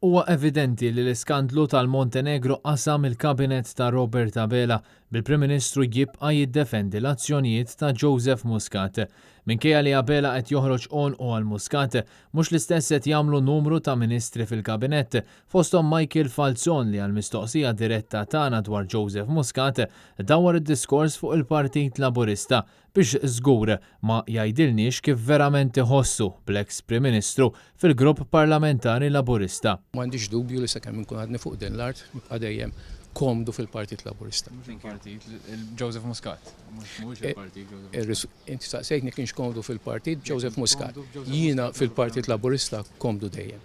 Huwa evidenti li l-iskandlu tal-Montenegro qasam il-Kabinett ta' Robert Abela, bil-Prim Ministru jibqa' jiddefendi l-azzjonijiet ta' Joseph Muscat. Minkejja li Abela qed joħroġ għonqu għal Muscat, mhux l-istess qed jagħmlu numru ta' Ministri fil-Kabinett, fosthom Michael Falzon li għal mistoqsija diretta tagħna dwar Joseph Muscat dawwar id-diskors fuq il-Partit Laburista biex żgur ma jgħidilniex kif verament iħossu bl-eks Prim Ministru fil-Grupp Parlamentari Laburista. M'għandix dubju li sakemm inkun għadni fuq din l-art nibqa' dejjem komdu fil-Partit Laburista. Mhux il-partit, Joseph Muscat. Mhux il-partit Joseph Muscat. Inti staqsejtni kienx komdu fil-partit Joseph Muscat. Jiena fil-Partit Laburista komdu dejjem.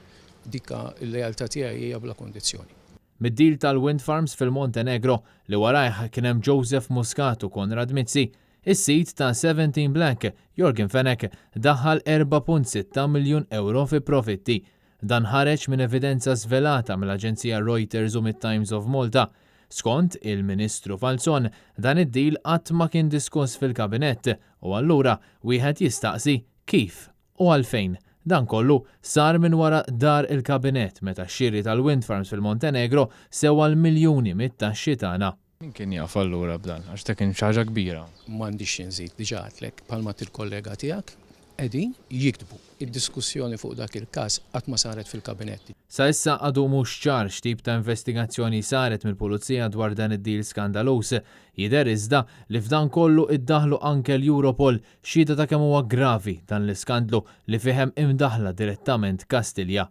Dik il-lealtà tiegħi hija bla kundizzjoni. Mid-deal tal-wind farms fil-Montenegro li warajh kien hemm Joseph Muscat u Konrad Mizzi, is-sid ta' 17 Black, Yorgen Fenech, daħħal 4.6 miljun ewro fi profitti. Dan ħareġ minn evidenza żvelata mill-aġenzija Reuters u mit-Times of Malta. Skont il-Ministru Falzon, dan id-deal qatt ma kien diskuss fil-Kabinett u allura wieħed jistaqsi kif u għalfejn dan kollu sar minn wara dahar il-Kabinett meta x-xiri tal-wind farms fil-Montenegro sewa l-miljuni mit-taxxi tagħna. Min kien jaf allura b'dan? Għax ta' kien xi ħaġa kbira. M'għandix xi nżid, diġà għedtlek, bħalma il-kollega tiegħek qegħdin jikdbu. Id-diskussjoni fuq dak il-każ qatt ma saret fil-kabinett. Sa issa għadu mhux ċar x'tip ta' investigazzjoni saret mill-Pulizija dwar dan id-deal skandaluż. Jidher iżda li f'dan kollu iddaħlu anke l-Europol, xhieda ta' kemm huwa gravi dan l-iskandlu li fih hemm imdaħla direttament Kastilja.